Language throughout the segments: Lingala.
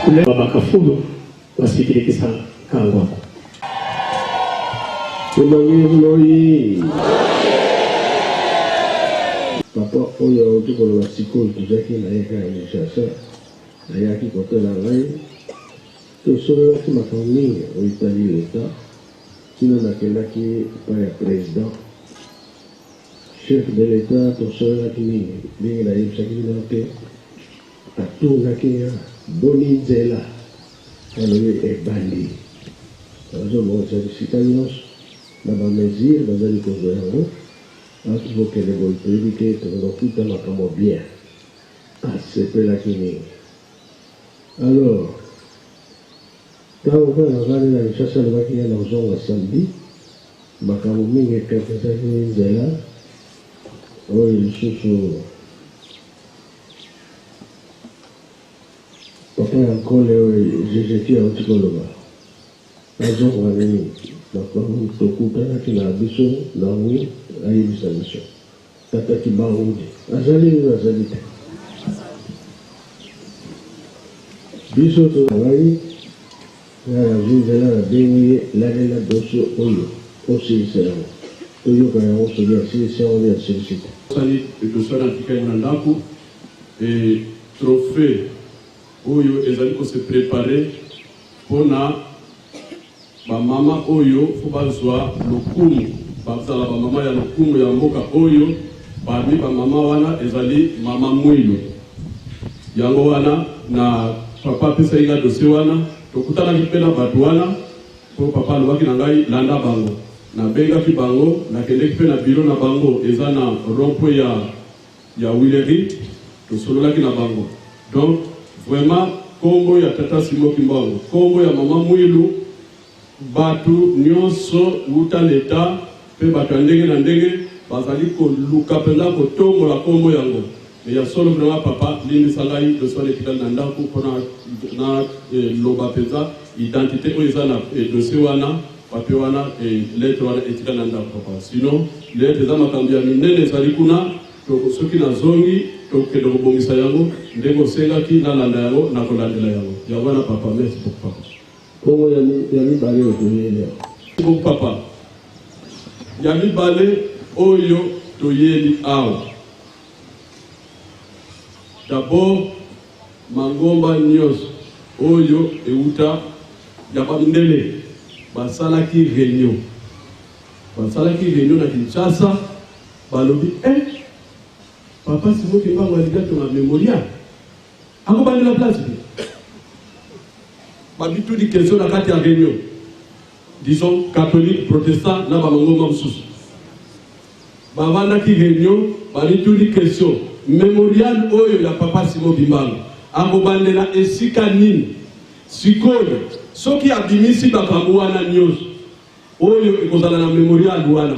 Babakafulu basikilikisa kangwako. Kimbanguisme Papa oyo auti koloba sikoyo tozalaki na ye kaka Kinshasa, ayaki kotala ngai, tosololaki makambo mingi oyo etali leta, tina nakendaki epai ya president chef de l'etat, tosololaki mingi ndenge nayebisaki bino te. Atunaki nga boni nzela? Nalobi ebandi. Bazobongisa bisika nionso na ba mesures bazali kozwa yango. Awa tozokende boye toyebi te tokokuta makambo bien. Asepelaki mingi. Alors tango kaka navandi na Kinshasa alobaki nga nakozonga samedi, makambo mingi ekatisaki nzela oyo lisusu. Papa ya nkole oyo jejeti auti koloba azonga nini tokutanaki na biso nango ayebisa biso tata kibangudi azali nini azali te biso tozalaki Nga nazwi nzela nabengi ye lalela dossier oyo osilisa yango toyoka yango soki asilisi yango nde asilisi te. Osali dossier wana atikali na ndaku et trophee oyo ezali ko se preparer pona ba mama oyo faut bazua lokumu bazala ba mama ya lokumu ya mboka oyo parmi ba mama wana ezali mama Muilu yango wana na Papa apesaki nga dossier wana, tokutanaki mpe na batu wana mpo papa alobaki na ngai landa bango. Nabengaki bango, nakendeki mpe na bureau na bango eza na rond point ya ya Huilerie, tosololaki na bango. Donc vraiment kombo ya tata Simon Kimbangu, kombo ya mama Muilu, Batu nionso wuta l'etat pe batu ya ndenge na ndenge bazali koluka penza kotombola kombo yango mais ya solo vraiment papa limbisa ngai dossier wana etikali na ndaku po na na loba penza identite oyo eza na dossier wana papier wana lettre wana etikali na ndaku papa sinon lettre eza makambo ya minene ezali kuna toko soki nazongi tokende kobongisa yango ndenge osengaki nalanda yango nakolandela yango yango wana papa merci beaucoup papa. Bongo ya mibale oyo toyeli awa. Bongo papa, ya mibale oyo toyeli awa. D'abord mangomba nionso oyo ewuta ya ba mindele basalaki reunion, basalaki reunion na Kinshasa balobi eh papa Simon Kimbangu alingi atonga memorial. Akobandela place te. Bamituni question na kati ya reunion. Disons catholique, protestant na ba mangomba mosusu. Bavandaki reunion, bamituni question. Memorial oyo ya papa Simon Kimbangu akobandela esika nini? Sikoyo soki abimisi makambo wana nionso Oyo ekozala na memorial wana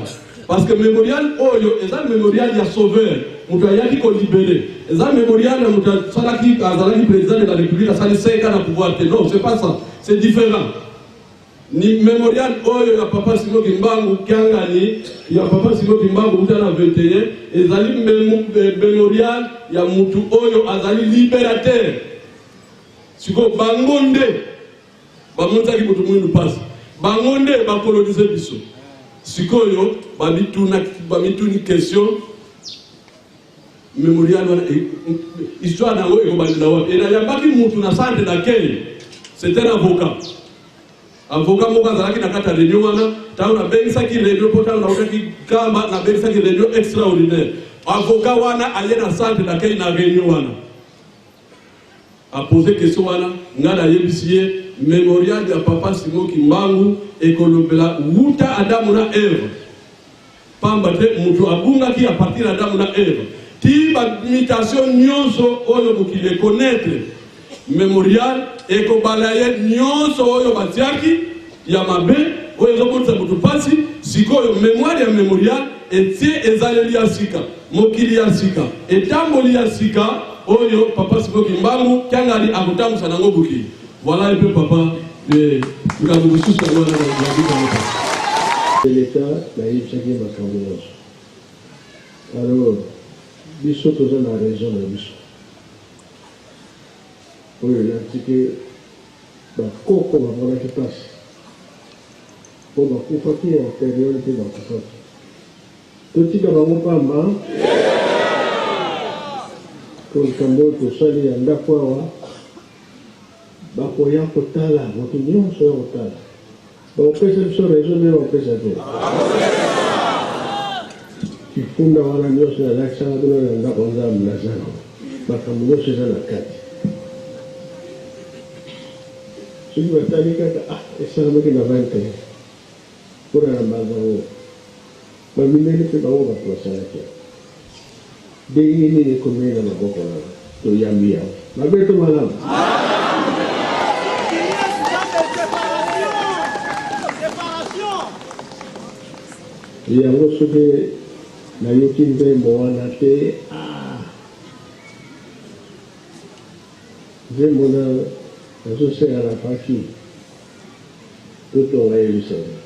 parce que memorial oyo eza memorial ya sauveur moto ayaki ko libere eza memorial ya moto asalaki azalaki president de la republique asali 5 ans na pouvoir te non c'est pas ça c'est différent ni memorial oyo ya papa Simon Kimbangu Kiangani ya papa Simon Kimbangu uta na 21 ezali memorial ya mutu oyo azali liberateur sikoyo bango nde Bamonisaki moto mwindu pasi. Bango nde ba coloniser biso. Sikoyo bamituna bamituni question memorial wana histoire na yango ekobandela wapi? Et nayambaki mutu na centre d'accueil, c'est un avocat. Avocat moko azalaki na kati ya reunion wana, tango nabengisaki reunion mpo tango nautaki Nkamba nabengisaki reunion extraordinaire. Avocat wana aye na centre d'accueil na reunion wana. A poser question wana nga na yebisi ye memorial ya papa Simon Kimbangu ekolobela wuta Adamu na Eve pamba te mutu abungaki a partir ya Adamu na Eve ti ba mutation nionso oyo mokili e connaitre memorial ekobalaye nionso oyo batiaki ya mabe oyo ezomonisa moto mpasi. Sikoyo memoire ya memorial etie ezaleli ya sika, mokili ya sika, etamboli ya sika oyo papa Simon Kimbangu Kiangani akotambusa nango mokili. Voilà un peu papa likambo mosusu yango wana na bango papa. De l'etat nayebisaki ye makambo nyonso alors biso toza na raison na biso oyo elakisi ke. Bakoko bamonaki mpasi mpo bakufaki ya periode mpe bakufaki. Totika bango pamba mpo likambo oyo tosali ya ndako awa bakoya kotala, moto nyonso ya kotala bakopesa biso raison nde bakopesa te. Kifunda wana nyonso nalakisaka bino na ndako Nzambe naza nango, makambo nyonso eza na kati. Soki batali kaka ah, esalamaki na 21 mpona na mbanza yango bamimeli mpe bango bato basalaki yango ndenge nini ekomeli na maboko wana, toyambi yango mabe to malamu? Yango soki nayoki nzembo wana te, ah, nzembo na nazosenga na Fatshi totonga Yerusalem.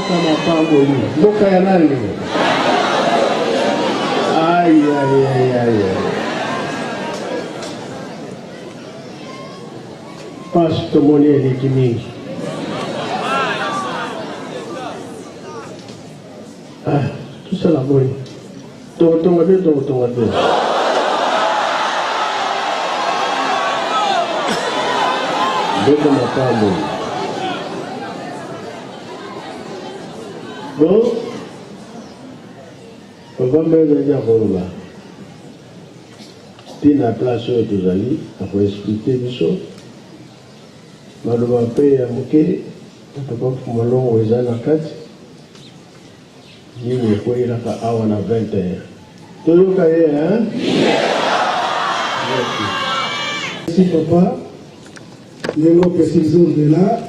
Mboka mapamboli, mboka ya nani? Ai, ai, ai, ai, ai. Pasi tomoni eleki mingi. Ah, tosala boni? Tokotonga te, tokotonga te. Mboka mapamboli. Bon, papa Mbele azali akoloba ntina place oyo tozali, akoexplike biso maloba mpe ya moke ya papa Mfumalongo eza na kati nini ekweyelaka awa na 21. Toyoka ye hein? Merci. Merci papa, ndenge opesi biso nzela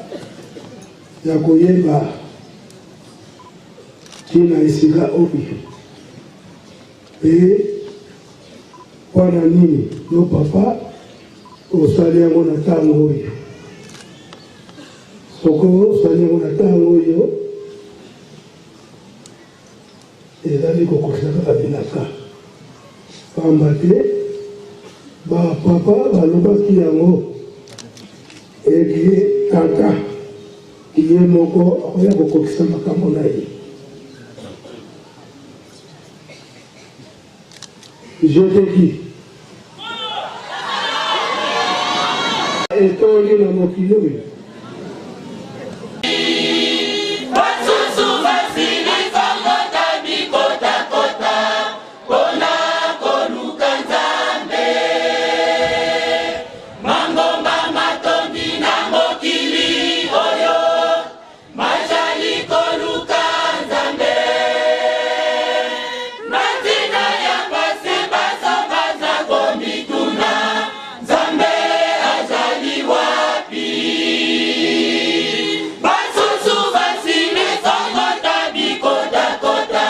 ya koyeba ntina esika oyo mpe mpo na nini yo papa osali yango na ntango oyo. Soko osali yango na ntango oyo, ezali kokokisa kaka bilaka, pamba te bapapa balobaki yango ete tata ye moko akoya kokokisa makambo na ye. Je te dis, etondi na mokili oyo. Basusu basili kongota bikotakota mpona koluka Nzambe. Mangomba matondi na mokili oyo Mazali koluka Nzambe. Na ntina ya mpasi baso baza komituna, Nzambe azali wapi? Basusu basili kongota bikotakota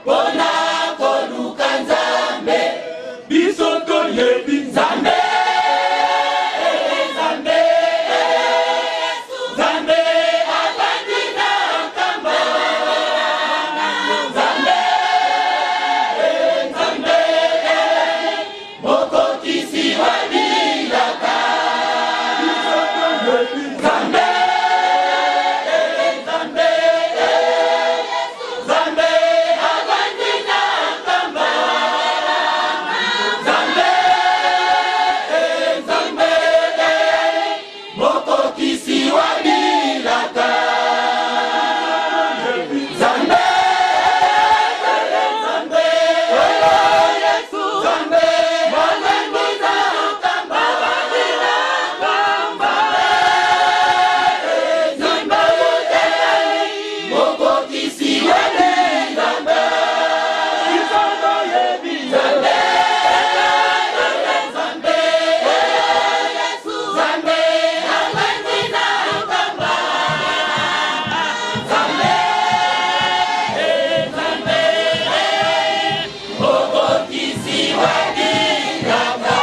mpo na koluka Nzambe. Biso toyebi Nzambe, Nzambe, Nzambe avandi na nkamba. Nzambe, Nzambe, mokokisi wa bilaka. Nzambe, Nzambe, Nzambe avandi na nkamba. Nzambe, Nzambe, mokokisi wa bilaka. Nzambe, Nzambe, Nzambe avandi na nkamba. Nzambe, mokokisi wa bilaka. Nzambe, Nzambe, Nzambe avandi na nkamba. Nzambe, Nzambe, mokokisi wa bilaka.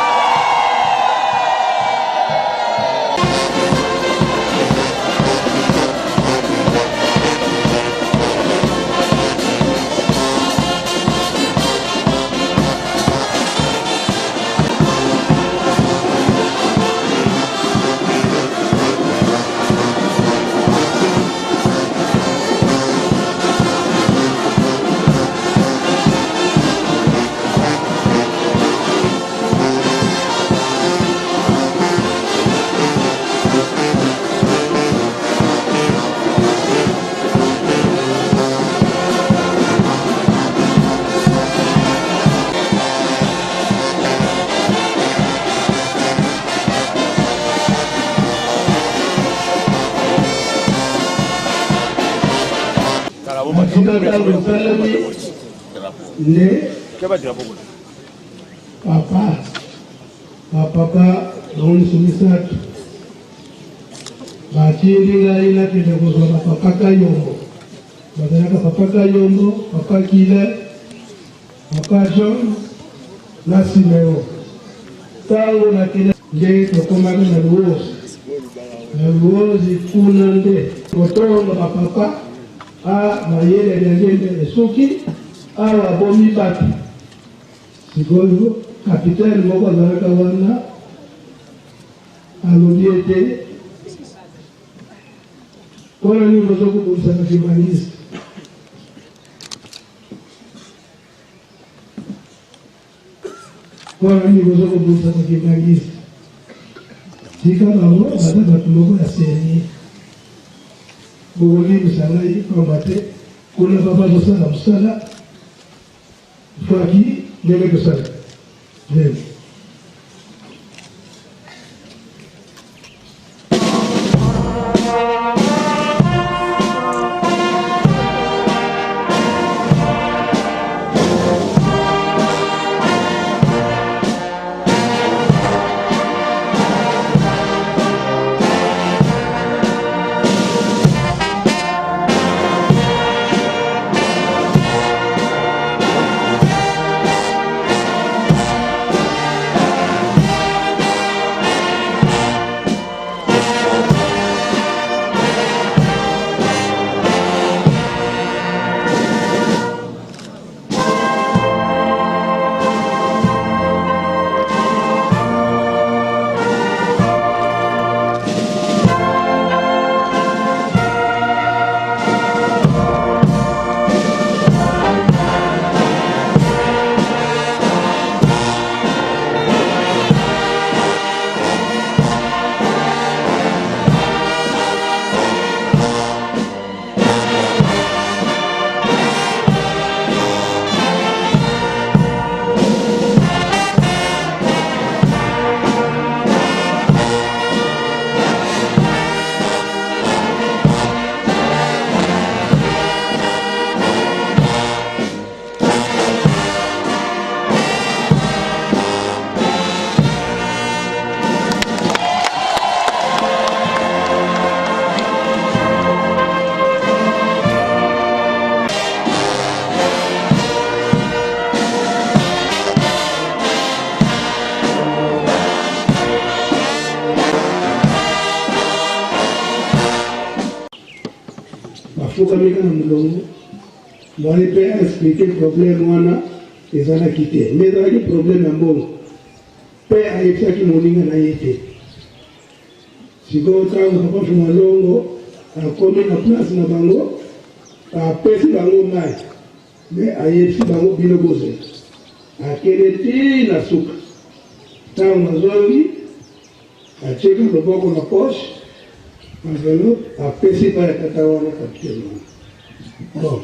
Tika ntango esalemi nde papa bapapa bango nyonso misato batindi ngai nakende kozwa bapapa Kayombo. Bazalaka papa Kayombo, papa Kile, papa John na Simeo. Ntango nakende nde tokomaki na Luozi. Na Luozi kuna nde kotonga bapapa. A mayele ya Diangienda esuki awa abomi batu. Sikoyo capitaine moko azalaka wana alobi ete mpona nini bozo kobundisa ba kimbanguiste? Mpona nini bozo kobundisa ba kimbanguiste? Tika bango baza bato moko ya serieux. Bokolimbisa ngai pamba te kuna papa azosala mosala Faki ndenge tosala ndenge. Bafukami kaka na molongo moye mpe a explique problème wana ezalaki te mais ezalaki problème ya mbongo mpe ayebisaki moninga na ye te. Sikoyo ntango papa Fumalongo akomi na place na bango apesi bango mai me ayebisi bango bino bozela akende ti na suka. Ntango azongi atieki loboko na poche enveloppe apesi epai ya tata wana capitaine wana. Bon,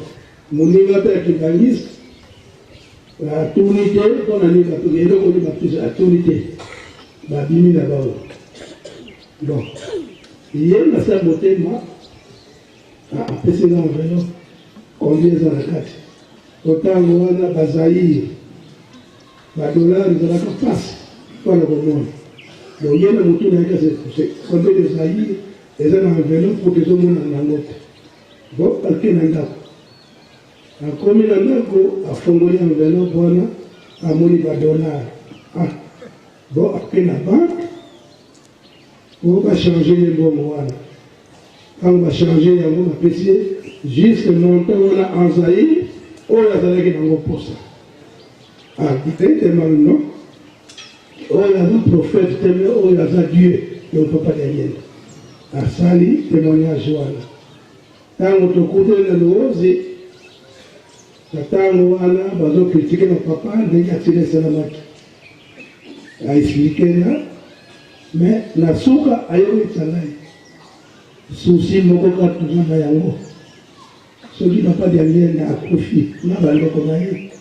moninga mpe ya kimbanguiste atuni te mpo na nini batuni eloko nini bapesi atuni te babimi na bango. Bon, ye na se ya motema apesi nga enveloppe combien eza na kati. Ntango wana ba Zaïre ba dollars ezalaka mpasi mpo na komona. Donc ye na motu na ye kasi combien de Zaïre eza na enveloppe mpo ezomonana yango te. Bon, ake na ndako, akomi na ndako afongoli enveloppe wana amoni ba dollars. Ah, bon ake na banque po ba changer ye mbongo wana. Ntango ba changer yango bapesi ye juste montant wana en Zaïre oyo azalaki nango mposa. Ah, directement non, oyo aza prophète te mais oyo aza Dieu. Donc papa Daniel asali témoignage wana. Ntango tokutani na Luozi, na ntango wana bazo critiquer na papa ndenge accident esalamaki, a expliquer nga mais na suka ayebisa ngai souci moko kaka toza na yango, soki papa Diangienda akufi na bandeko na ye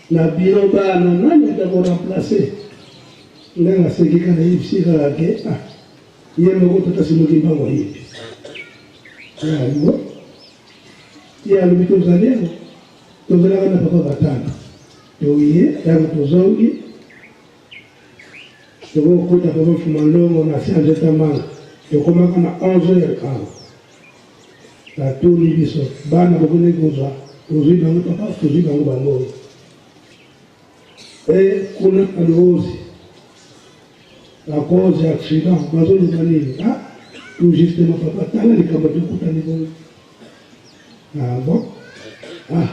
na bino bana, nani ata ko remplacer ngai? Naseki kaka, nayebisi kaka ke ah, ye moko tata Simon Kimbangu ayebi yango. Ye alobi tozali awa, tozalaka na papa batano, toye yango tozongi tokokota papa Mfuma Ndongo na se ya nzete manga, tokomaka na 11 heures awa. Batuni biso bana bokendeki kozwa, tozwi bango papa, tozwi bango bango e kuna na Luozi à cause ya accident bazoloba nini? Ah, tout justement papa, tala likambo tokutani bongo. Ah bon? Ah,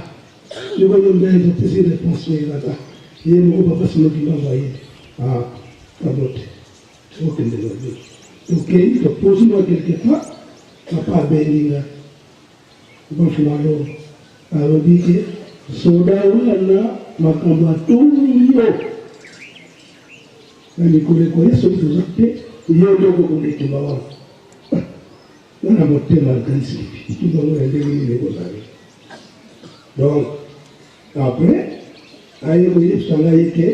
sikoyo nde topesi réponse oyo kaka ye moko papa Simon Kimbangu ayebi. Ah, kabote okende na bino. Tokei toposi mwa quelque pas, papa abengi nga Mfuma Longo alobi ke soda wana makambo atuni yo na mikolo ekoya soki toza te yo nde okokunda etumba wana. Nga na motema nakanisi etumba yango ya ndenge nini ekozala. Donc après aye koyebisa ngai ke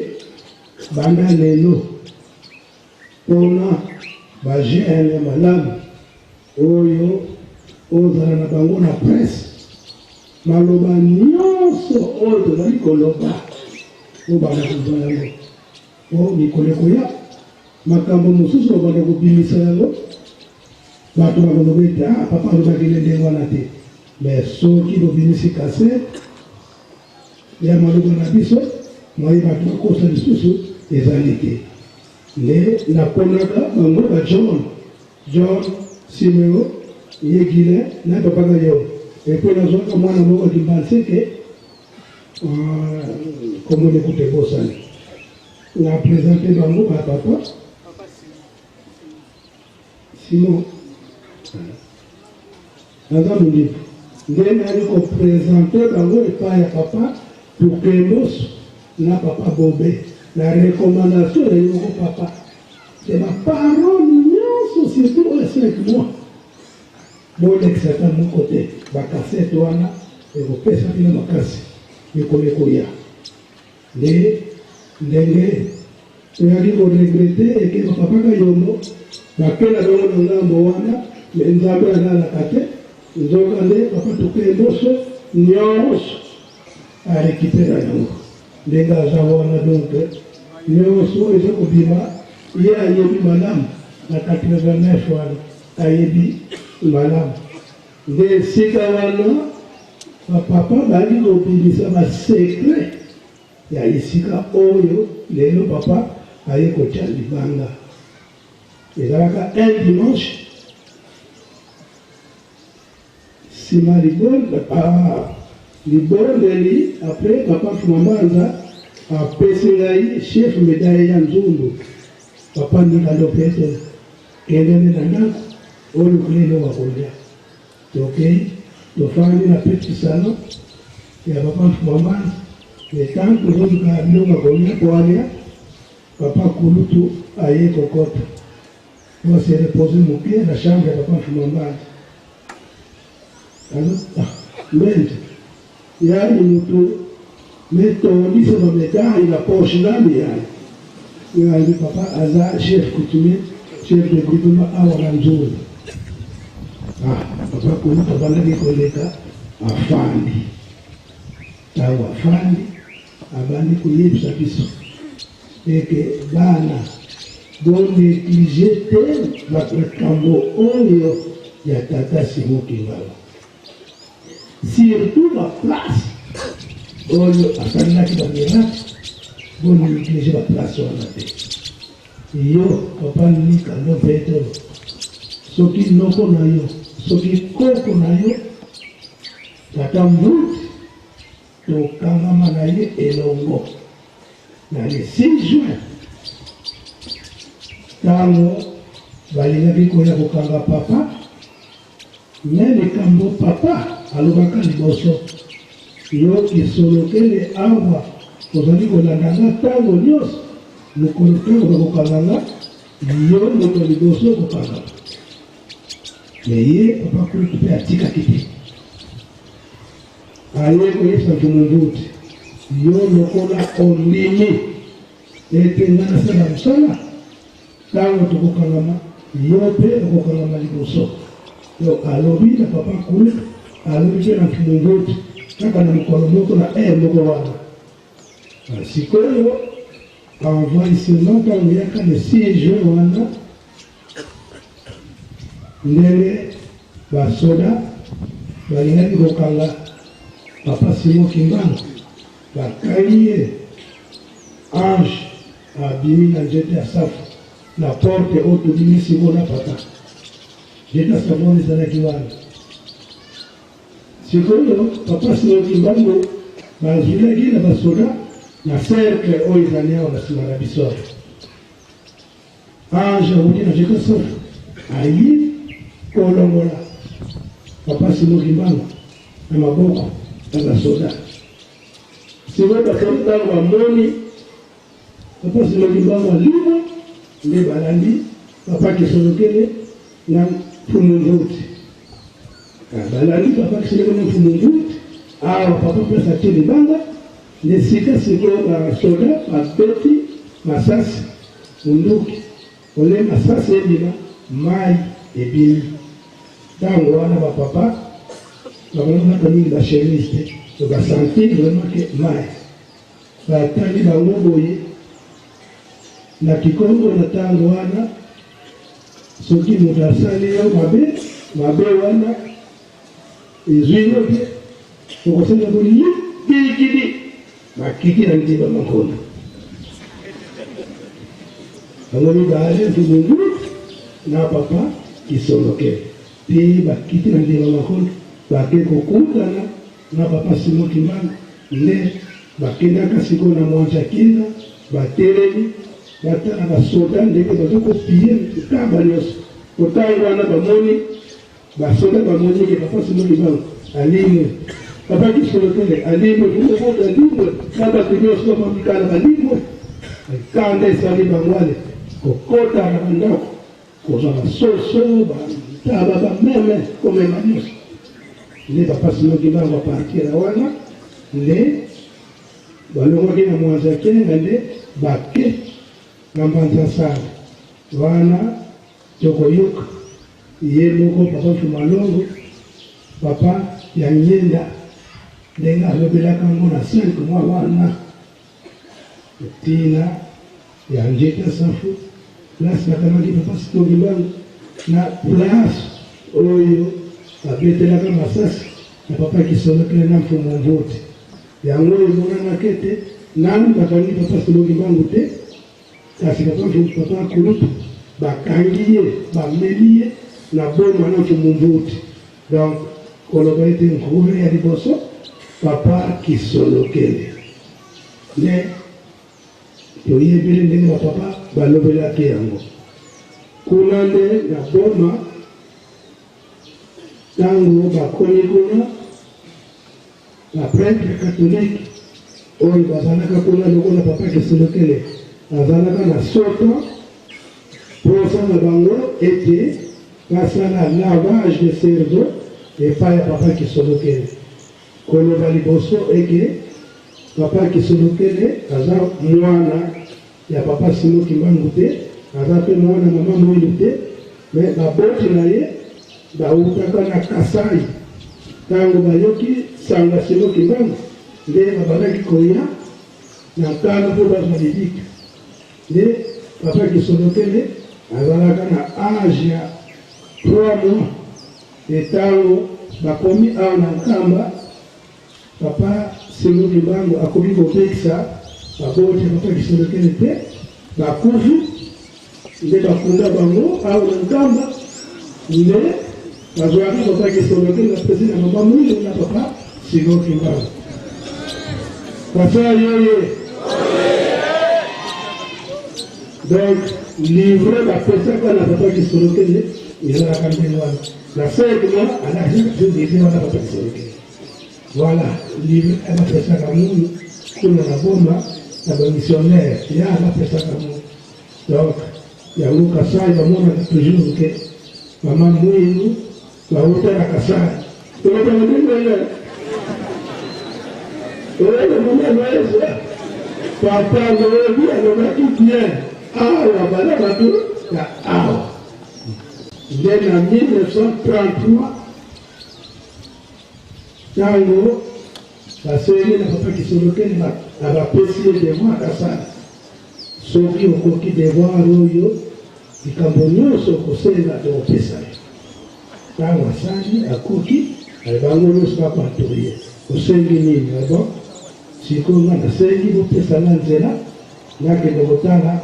banda lelo pona ba GN ya malamu oyo ozala na bango na presse maloba nyonso oyo tozali koloba obanda kozwa yango po mikolo ekoya makambo mosusu babanda kobimisa yango bato bakoloba ete ah, papa alobaki nde ndenge wana te mais soki bobimisi cassette ya maloba na biso moye bato bakosa lisusu ezali te nde naponaka bango ba John John Simeo ye Guilin na papa na yo epuis nazwaka mwana moko Kimbanseke kombo nekuta ebosani na presente bango ba papa Simon aza mondibu nde nayaki kopresente bango epai ya papa Tukemboso na papa Bobe na recommandation ya ye moko papa ke baparole nyonso surtout oyo ya 5 mois bolekisa ata moko te bakasete wana ekopesa bino makasi mikolo ekoya Nde ndenge toyaki ko regretter eke ba papa Kayombo bakela bango na ngambo wana mais Nzambe alalaka te nzoka nde papa Tuke Mboso nionso a recupera yango ndenge aza wana donc nionso oyo eza kobima ye ayebi malamu na 89 wana ayebi malamu nde esika wana Ba papa bayaki kobimisa ba secret ya esika oyo lelo papa aye kotia libanga. Ezalaka un dimanche sima libondeli après papa Fuma Mbanza apesi ngai chef medaille ya nzungu papa Nikando Petelo kende nde na ndako olukela eloko ya kolia. Tokei, tofandi na petit salon ya papa Mfuma Mbanza, mais tango tozoluka biloko ya kolia po alia, papa kulutu aye kokota po a se reposer moke na chambre ya papa Mfuma Mbanza. Azo, ah, Mbenza, yayi mutu metondisa ba medaille na poche nani yayi? Yayi papa aza chef coutumier, chef de groupement awa na Nzungu. Ah, papa kulutu abandaki koleka afandi. Tango afandi, abandi koyebisa biso eke bana bo neglige te makambo oyo ya tata Simon Kimbangu. Surtout ba place oyo asalelaki ba miracle, bo neglige ba place wana te. Yo papa Nikando Petelo, soki noko na yo, soki koko na yo tata Mbuti, tokangama na ye elongo na le 6 juin ntango balingaki koya kokanga papa. Mais likambo papa alobaka liboso, yo kisolokele awa ozali kolanda nga tango nionso, mokolo tango bakokanga nga, yo moto ya liboso okokangama. Mais ye papa kulutu pe atikaki te. Aye koyebisa Mfumu Mbuti, yo lokola ondimi ete nga nasala mosala, Tango tokokangama, yo pe okokangama liboso. Donc alobi na papa Kulutu, alobi pe na Mfumu Mbuti, kaka na mokolo moko na heure moko wana. Sikoyo envahissement tango eyaka le 6 juin wana, ndenge ba soda balingaki kokanga papa Simon Kimbangu, bakangi ye ange Abimi na nzete ya safu na porte oyo tobimi sikoyo na papa. Nzete ya safu wana ezalaki wana. Sikoyo papa Simon Kimbangu bazwilaki na basoda na cercle oyo ezali awa na nsima na biso awa. Ange awuti na Jekosoph aye kolongola papa Simon Kimbangu na maboko ya basoda. Sikoyo basoda ntango bamoni papa Simon Kimbangu alimwa, nde balandi papa Kisolokele na Mfumu Mvuti. Balandi papa Kisolokele na Mfumu Mvuti awa papa place atie libanga nde sika sikoyo basoda babeti masasi munduki ole masasi ebima mai ebimi. Ntango wana bapapa bakolonaka mingi bachemise te, to basentir vraiment ke mai batali bango boye na kikongo. Na ntango wana soki moto asali yo mabe, mabe wana ezwi yo te, okosenga kolibikidi bakiti na ntimba mankona bango mibale, Mfumungu na papa Kisoloke, mpe bakiti na ntimba mankona bake kokutana na papa Simon Kimbangu. Nde bakendaka sikoyo na Mwanza Kinga, batelemi batala basoda ndenge baza kopie nkamba nyonso. Kotango wana bamoni basoda, bamoni ke papa Simon Kimbangu alimwe, papa Kisolokele alimwe, Mfumu alimwe, na bato nyonso bamikala balimwe. Kanda esali bango, ale kokota na bandako, kozwa basoso, bantaba, bameme, komema nyonso. Nde papa Simon Kimbangu apartira wana nde balongwaki na Mwanza Kenga, nde bake na Mbanza Sala. Wana tokoyoka ye moko papa Mfumalongo, papa ya Nyenda, ndenge alobelaka yango na 5 mois wana, ntina ya Njeta Safu, place bakamaki papa Simon Kimbangu na place oyo babetelaka masasi na papa Kisolokele na Mfumu Mvuti. Yango emonanaka ete nanu bakangi papa Simon Kimbangu te, kasi papa Mfumu, papa Kulutu bakangi ye, bamemi ye na boma na Mfumu Mvuti. Donc koloba ete nkulu ya liboso papa Kisolokele nde toyebeli ndenge bapapa balobelaki yango kuna. Nde na boma, ntango bakomi kuna, baprêtre catholique oyo bazalaka kuna lokola papa Kisolokele azalaka na soto, mposa na bango ete basala lavage de cerveau epai ya papa Kisolokele, koloba liboso eke papa Kisolokele aza mwana ya papa Simon Kimbangu te, aza mpe mwana mama Mwindu te, me baboti na ye bautaka na Kasai. Ntango bayoki sango ya Simon Kimbangu, nde babandaki koya na nkalo mpo bazwa libika. Nde papa Kisolokele azalaka na age ya 3 mois. Etango bakomi awa na Nkamba, papa Simon Kimbangu akomi kobekisa baboti ya papa Kisolokele te, bakufi, nde bakunda bango awa na Nkamba. Nde bazwaka papa Kisolokele, bapesi na mama Mwindo na papa Simon Kimbangu. Kasai yoye! Donc livre bapesaka na papa Kisolokele ezalaka ndenge wana. Na 5 mois alakisaka livre wana papa Kisolokele. Voilà livre bapesaka munu kuna na Boma na bamissionnaire ya bapesaka mu. Donc yango Kasai bamonaka toujours ke mama Mwindu bauta na Kasai. Tolobaka ndenge wana oyo mama Loeza papa alobi, alobaki bien awa bana bato ya awa. Nde na 1933, ntango basengi na papa Kisolokele na bapesi ye devoir asala, soki okoki devoir oyo, likambo nyonso okosenga tokopesa yo. Ntango asali, akoki, bango nyonso bakoentoure ye: osengi nini? Bon, sikoyo nga nasengi bopesa nga nzela nakende kotala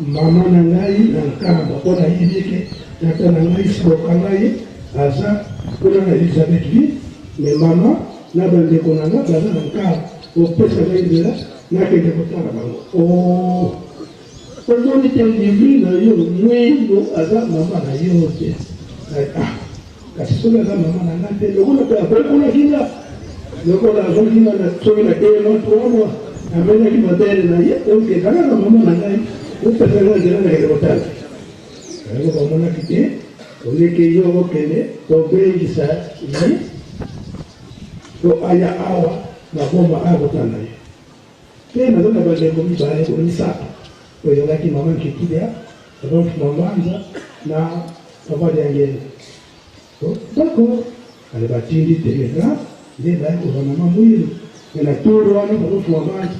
mama na ngai na Nkamba, mpo nayebi eke tata na ngai siboka ngai aza kuna na Elizabeth Ville. Mais mama na bandeko na nga baza na Nkamba, opesa ngai nzela nakende kotala bango. Oh! Omoni te ndimi na yo Mwindo aza mama na yo te. Ah, kasi soki aza mama na nga te, lokola mpe abokolaki nga, lokola azwaki nga na soki na deux mois, trois mois, amelaki mabele na ye, donc eza kaka mama na ngai, opesa nga nzela nakende kotala. Yango bamonaki te, oleke yo okende kobengisa ye po aya awa na Boma aya kotala yo. Pe naza na bandeko mibale boye misato oyo ezalaki mama Nkikidia, papa Mfuma Mbanza na papa Diangenda. Oh, d'accord. Ale batindi telegraphe nde baye kozwa mama Mwilu. Me na tour wana papa Mfuma Mbanza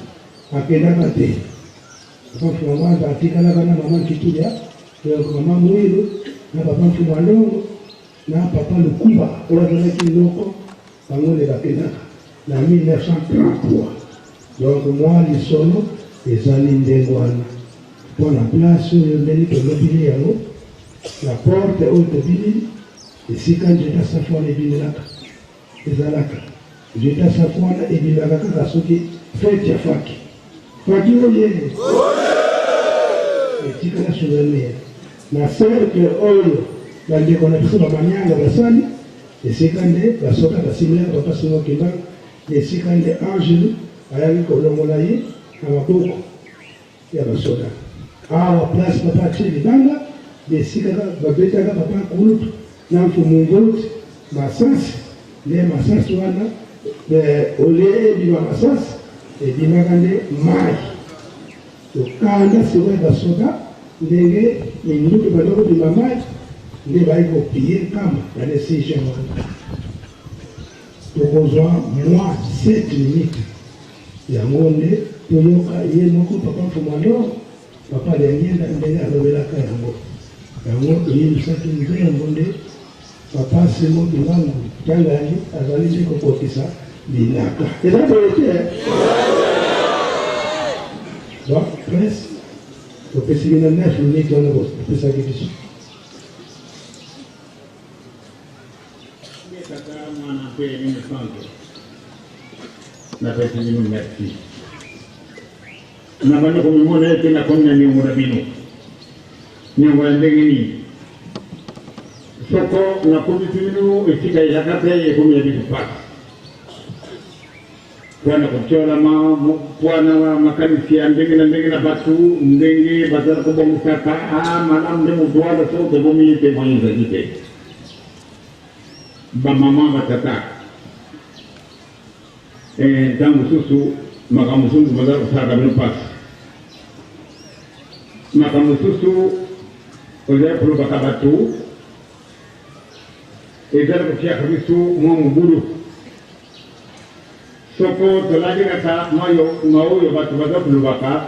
akendaka te. Papa Mfuma Mbanza atikalaka na mama Nkikidia, donc mama Mwilu na papa Mfuma Ndongo na papa Lukuba oyo azalaki noko, bango nde bakendaka na 1933. Donc mwa lisolo ezali ndenge wana mpo na place oyo ndenge tolobili yango na porte oyo tobimi esika nzete safu wana ebimelaka ezalaka nzete safu wana ebimaka kaka soki fete ya faki faki oye etikala souvenir na cercle oyo bandeko na biso bamanyanga basali esika nde basoda basimbelaka papa Simon Kimbangu. Esika nde angelu ayaki kolongola ye na maboko ya basoda. Awa place papa atie libanga, nde esika babetaka papa kulutu na mfumu Mvuluzi masasi, nde masasi wana olie ebima masasi, ebimaka nde mayi. Tokanda sikoyo ya basoda ndenge minduki banda kobima mayi, nde bayaki kopiller Nkamba na le 6 juin wana. Tokozwa mwa 7 minutes yango nde toyoka ye moko papa Mfuma Ndongo, papa Diangienda ndenge alobelaka yango. Yango toyebisaki nzembo nde papa Simon Kimbangu Kiangani azali nde kokokisa bilaka. Eza boye te? Donc presse topesi bino 9 minutes wana bopesaki biso. Tata, Mwana mpe Elimo Santu, napesi bino merci. Nabandi komimona ete nakomi na niongo na bino. Niongo ya ndenge nini? Soko nakomisi bino esika elaka te, ekomi ya biso pasi. Mpo na kotiolama, mpo na makanisi ya ndenge na ndenge na bato, ndenge bazala kobongisaka, ah, malamu nde moto wana soko tobomi ye te, moyen ezali te. Ba mama, ba tata, eh, ntango mosusu makambo mosusu baza kosalaka bino mpasi, makambo mosusu ozali kolobaka bato ezali kotiaka biso mwa mobulu. Soko tolandi kaka maoyo bato baza kolobaka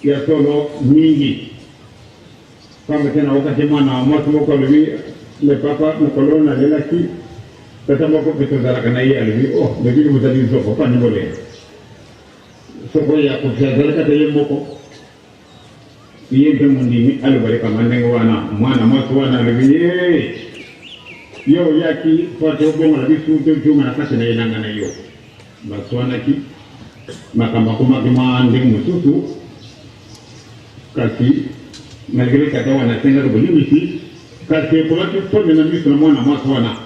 ya solo mingi. Pamba te naokaki mwana mwasi moko alobi, Me papa, mokolo oyo nalelaki, tata moko mpe tozalaka na ye alobi, Oh, me bino bozali nzoko, mpo ani bolela? Soko ye akufi, azali kaka ye moko. Ye mpe mondimi aloba likambo ya ndenge wana. Mwana mwasi wana alobi, Ye, yo oyaki mpo ete obongola biso tozonga na kati na elanga na yo. Baswanaki, makambo akomaki mwa ndenge mosusu. Kasi, malgre tata wana asengaki bolimbisi, kasi ekomaki soni na miso na mwana mwasi wana,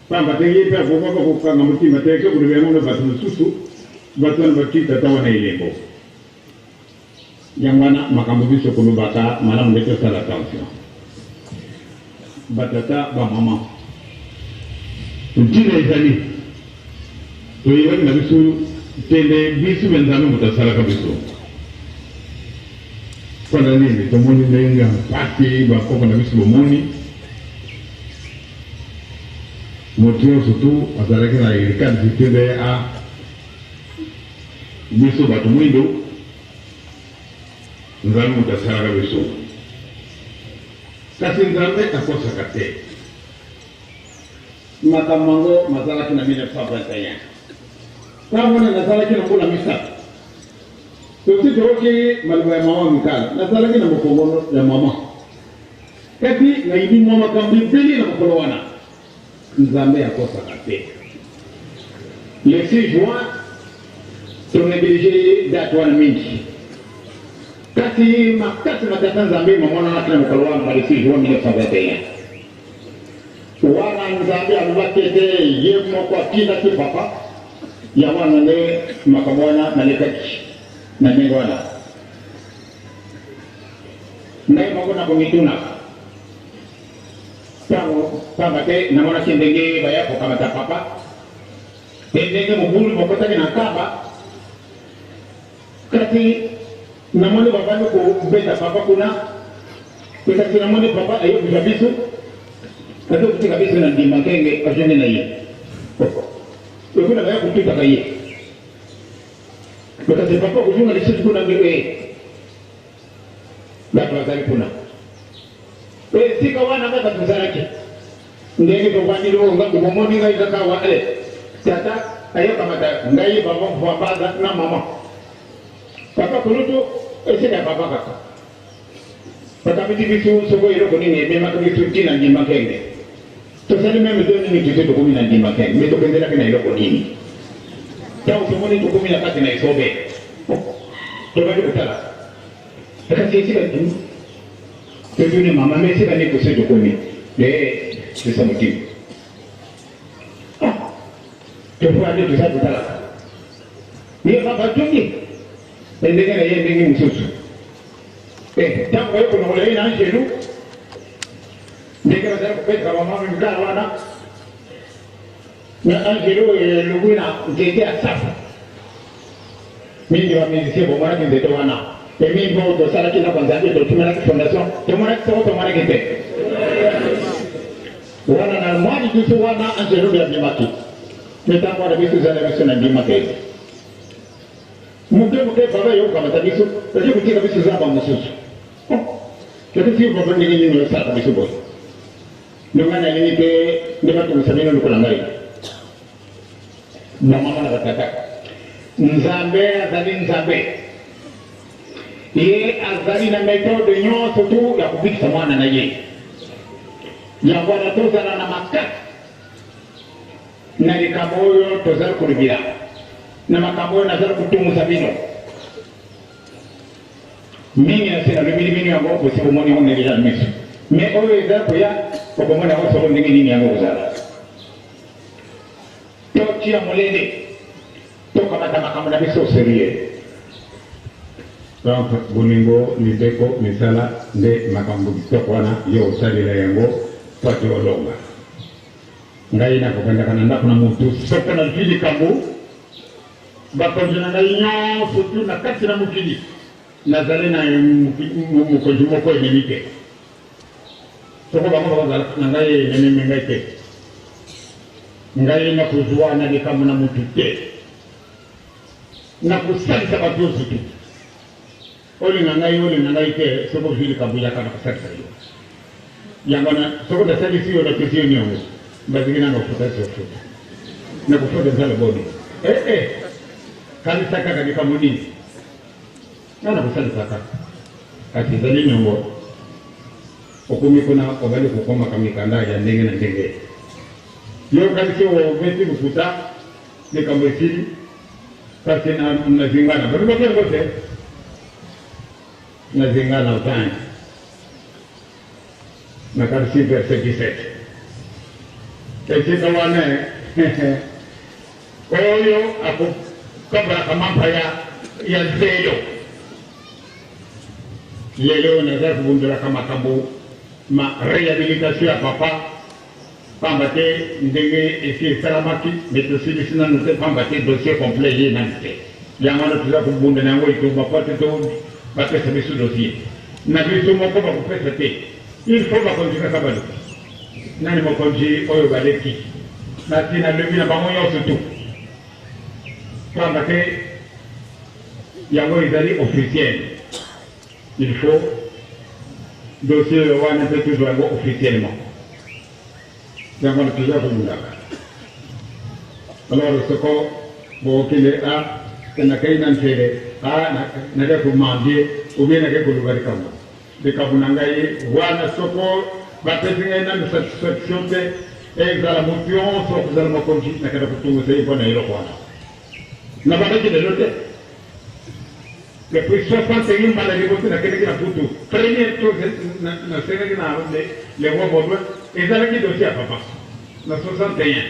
pamba te ye mpe akokaka kokanga motima te, ake koloba yango na bato mosusu, bato wana batii tata wana elembo. Yango wana makambo biso kolobaka malamu nde tosala attention. Batata, bamama, ntina ezali toyebaki na biso te nde biso mpe Nzambe moto asalaka biso. Mpo na nini tomoni ndenge ya mpasi bankoko na biso bomoni? Moto nyonso tu azalaki na likanisi te nde a biso bato mwindo Nzambe moto asalaka biso. Kasi Nzambe akosaka te. Makambo yango mazalaki na 1921, ntango wana nazalaki na mbula misato. Tosi toyoki maloba ya mama Mikala. Nazalaki na mokongo ya mama, kasi nayibi mwa makambo ebele na mokolo wana. Nzambe akosaka te. Le 6 juin, to negliger date wana mingi. Kasi makasi ma Tata Nzambe mamonanaki na mokolo wana le 6 juin 1921. Wana Nzambe alobaki ete ye moko atindaki papa, yango wana nde makambo wana malekaki na ndenge wana. Ngai moko nakomitunaka ntango, pamba te namonaki ndenge baya kokamata papa mpe ndenge mobulu mokotaki na nkamba, kasi namoni bavandi kobeta papa kuna, mpe kasi namoni papa aye kozwa biso, azo kotika biso na ndima nkenge azongi na ye ekuna baya kotutaka ye, mpe kasi papa kozonga lisusu kuna nde e bato bazali kuna esika wana kaka tozalaki ndenge tovandi longa bomoni ngai kaka awa e tata ayokamata ngai baba mvwambaza na mama papa kulutu esika ya papa kaka bakamiti biso soko eloko nini ememaka biso ntina ndima nkenge tosali meme do nini tute tokomi na ndima nkenge me tokendelaki na eloko nini ntango tomoni tokomi na kati na esobe tobandi kotala kasi esika totuni mama me esika nini tose tokomi pesa motima tofandi toza kotalaka ye papa atungi ndenge na ye ndenge mosusu ntango baye kolongola ye na angelu ndenge bazali kopetaka bamama mikala wana na angelu oyo elongwi na nzete ya safu mingi bamusicien bomonaki nzete wana e mingi oyo tosalaki ndako nzambe totumelaki fondation tomonaki soko tomonaki te wana na mwa lidusu wana angelu nde abimaki mitango wana biso ezala biso na ndimaka ete moke moke baba yokamata biso ezi kotika biso zamba mosusu yakisi baba ndenge nini osalaka biso boye ndonga nalingi te nde batongisa bino lokola ngai bamama na batata. Nzambe azali Nzambe, ye azali na metode nyonso tu ya kobikisa mwana na ye. Yango wana tozala na makasi na likambo oyo tozali kolobela, na makambo oyo nazali kotungisa bino mingi. Na se nalobeli bino yango, bosi bomoni yango ndenge eza na miso, me oyo ezali koya okomona yango soko ndenge nini yango kozala. Totia molende, tokamata makambo na biso serieux. Donc bolingo, mibeko, misala nde makambo kitoko wana yo osalela yango po ete olonga. Ngai nakokendaka na ndako na mutu soko nazwi likambo, bakonzi na ngai nyonso tu na kati na mokili, nazali na mokonzi moko enemi te. Soko bango bakozala na ngai enemi ngai te, ngai nakozwa na likambo na mutu te, nakosalisa bato nyonso tu. Olinga ngai olinga ngai te, soki ozwi likambo yaka nakosalisa yo. Yango wana soko nasalisi yo napesi yo niongo, baziki nanga kofuta sofuta nakofuta eza loboni ee kanisa kaka likambo nini nga nakosalisa kaka, kasi ezali niongo. Okomi kuna obandi kokomaka mikanda ya ndenge na ndenge, yo okanisi obeti lokuta likambo esili, kasi nazwi ngana balobaki yango te, nazwi ngana 20 nakanisi verset 17 esika wana oyo akokabolaka mampa ya zelo. Lelo naza kobundelaka makambo ma rehabilitation ya papa, pamba te ndenge esi esalamaki me tosilisi nanu te, pamba te dossier complet ye nanu te. Yango wana toza kobunda na yango etumba po te to bapesa biso dossier na biso moko, bakopesa te. Il faut bakonzi kaka baluka nani mokonzi oyo baleki nasi nalobi na bango nyonso tu, pamba te yango ezali officiel. Il faut dossier wana mpe tozwa yango officiellement. Yango wana toza kobundaka. Alors soko bokokende a nakei na nsele a nake komandie ou bien nake koluka likambo na ngai wana, soko bapesi ngai nanu satisfaction te. Ezala moto nyonso akozala mokonzi, nakenda kotungisa ye mpo na eloko wana. Nabandaki lelo te. Depuis 61 mbala liboso nakendaki na Mputu, première chose nasengaki na le roi Baudouin ezalaki dossier ya papa na 61.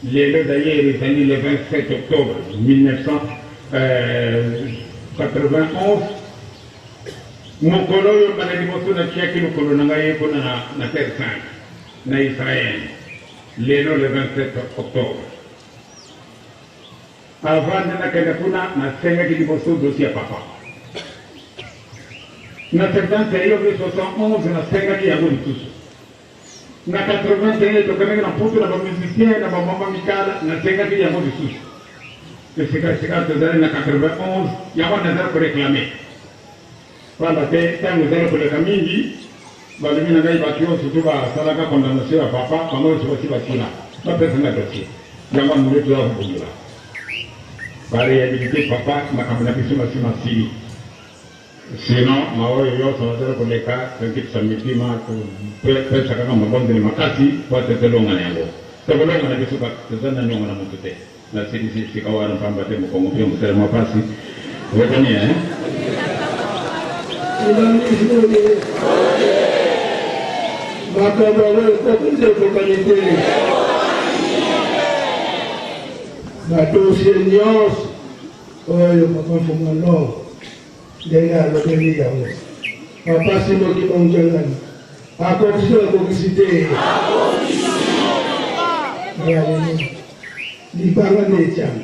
Lelo d'ailleurs ezali le 27 octobre 1991 mokolo oyo mbala liboso natiaki lokolo na ngai kuna na Terre Sainte na Israël, lelo le 27 octobre. Avant nde nakende kuna, nasengaki liboso dossier ya papa. Na 71 mpe 71 nasengaki yango lisusu. Na 81 tokendaki na Mputu na ba musiciens na ba mama Mikala, nasengaki yango lisusu. Esika sika tozali na 91, yango nazali ko reclamer. Pamba te tango ezali koleka mingi, balobi na ngai bato oyo surtout basalaka condamnation ya papa, bango nyonso basi basila. Bapesa ngai dossier. Yango wana nde toza kobundela. Ba rehabiliter papa, makambo na biso masi masili. Sinon, maoyo nyonso mazali koleka, tokitisa mitima, topesa kaka mabondeli makasi mpo ete tolonga na yango. Tokolonga na biso kaka, toza na niongo na moto te. Nasilisi esika wana pamba te mokongo mpe mosala mwa pasi. Oyokani eh? Ebandisi boye makambo yango ekoki nde ekokani te badosie nyonso oyo papa Mfuma Longo ndenge alobeli yango papa Simoki Bonjangani akokisi to akokisi te? Aleluya. Libanga nde etiami.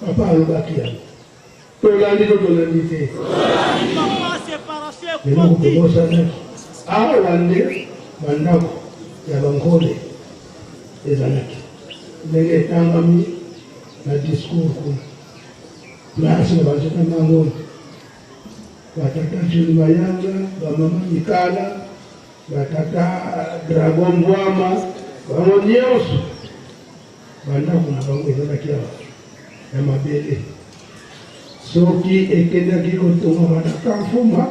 Papa alobaki yango. Tolandi to tolandi te? Eloko tobosanaki awa nde bandako ya bankole ezalaki ndenge etangami na discours kuna place na banzeta mangondo ba tata Jules Mayanga, ba mama Mikala, ba tata Dragon Mbwama, bango nyonso bandako na bango ezalaki awa ya mabele. Soki ekendaki kotongama na Kamfuma,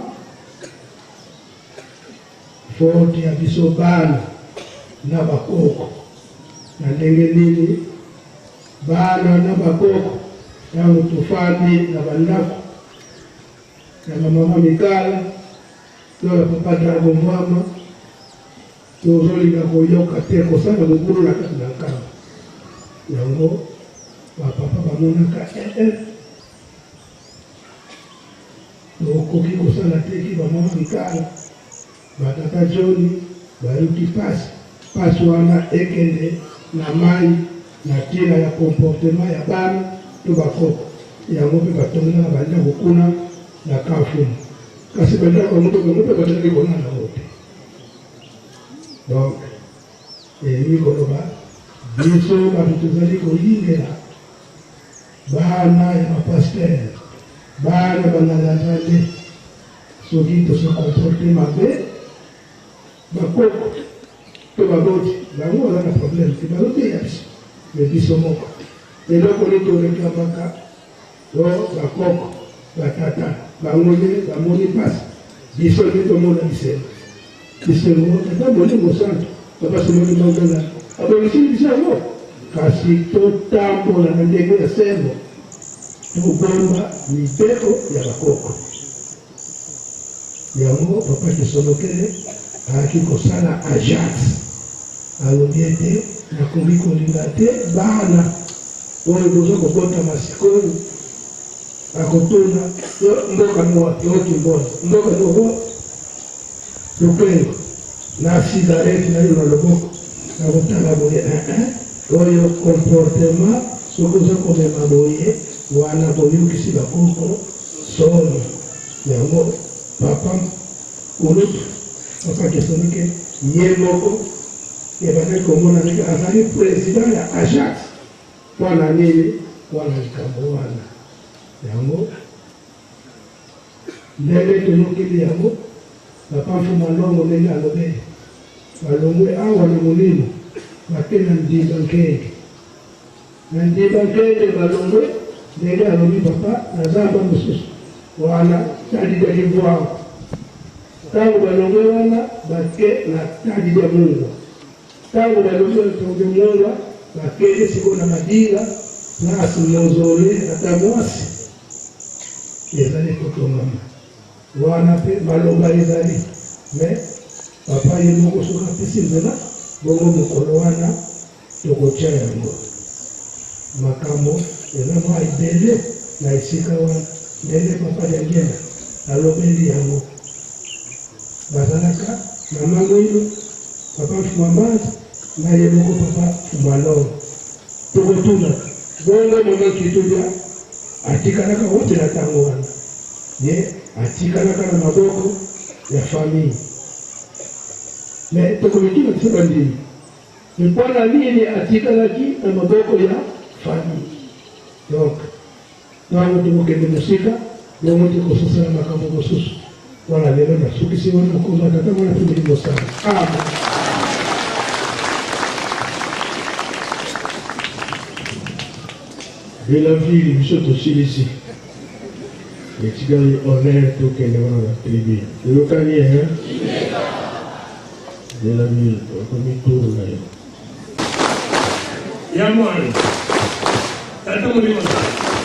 faute ya biso bana na bakoko na ndenge nini Bana na bakoko tango tofandi na bandako ya ba mama Mikala to ya papa Drago Mvwama, tozolinga koyoka te kosala mobulu na kati na nkamba. Yango ba papa bamonaka eh, eh, tokoki kosala te ki ba mama Mikala Ba tata Johnny bayoki pasi, pasi wana ekende na mayi na tina ya comportement ya bana to ba koko. Yango pe batongelaka ba ndako kuna na camp Fuma. Kasi ba ndako yango pe bango pe bazalaki kolala yango te. Donc elingi koloba biso bato tozali koyingela bana ya ba pasteurs, bana ba nganga Nzambe. Soki to se comporter mabe, ba koko to baboti bango baza na problème te, bazoteya biso mais biso moko eloko nini to reclamaka o ba koko ba tata bango nde bamoni pasi, biso nde tomona bisengo. Bisengo tata Molimo Santu Papa Simon Kimbangu abongiseli biso yango, kasi totambola na ndenge ya sembo. Tobomba mibeko ya bakoko. Yango papa Kisolokele ayaki kosala Ajax. Alobi ete nakoki kolinga te bana oyo boza kobotama sikoyo bakotuna yo mboka no wapi? O Kimbondo. Mboka no o Lukengo na cigarette nayo na loboko nakotala boye eeh oyo comportement soki oza komema boye wana boyokisi ba koko soni yango papa kulutu papa Kisolokele ye moko ebandaki komona ndenge azali president ya Ajax pona nini wana likambo wana yango Ndenge toyokeli yango, Papa Mfuma Longo ndenge alobeli, balongwe awa na molimo bake na Ndimba Nkenge. Na Ndimba Nkenge balongwe, ndenge alobi papa, na zamba mosusu wana, Tadidaki Mvuangu. Ntango balongwe wana, bake na Tadi ya Mungwa. Ntango balongwe na Tadi ya Mungwa, bakende sikoyo na Madinga, place mausolee ya tata mwasi ezali kotongama. Wana mpe maloba ezali, mais papa ye moko soki apesi nzela, bongo mokolo wana tokotia yango. Makambo eza mwa ebele na esika wana, ndenge papa Diangienda alobeli yango. Bazalaka mama Mwilu, papa Mfuma Mbanza na ye moko papa Mfuma Longo. Tokotuna bongo mama Kitudia atikalaka wapi na tango wana? Ye atikalaka na maboko ya famille. Mais tokomituna biso bandimi, mpo na nini atikalaki na maboko ya famille? Donc tango tokokende mosika, bongo tokososola makambo mosusu. Wana lelo nasukisi wana, Nkombo Tata, Mwana mpe Molimo Santu. Amen. De la ville biso tosilisi etikali honneur tokende wana na tribune toyokani hein de la ville okomi tour na yo Ya mwana tata molimo santu.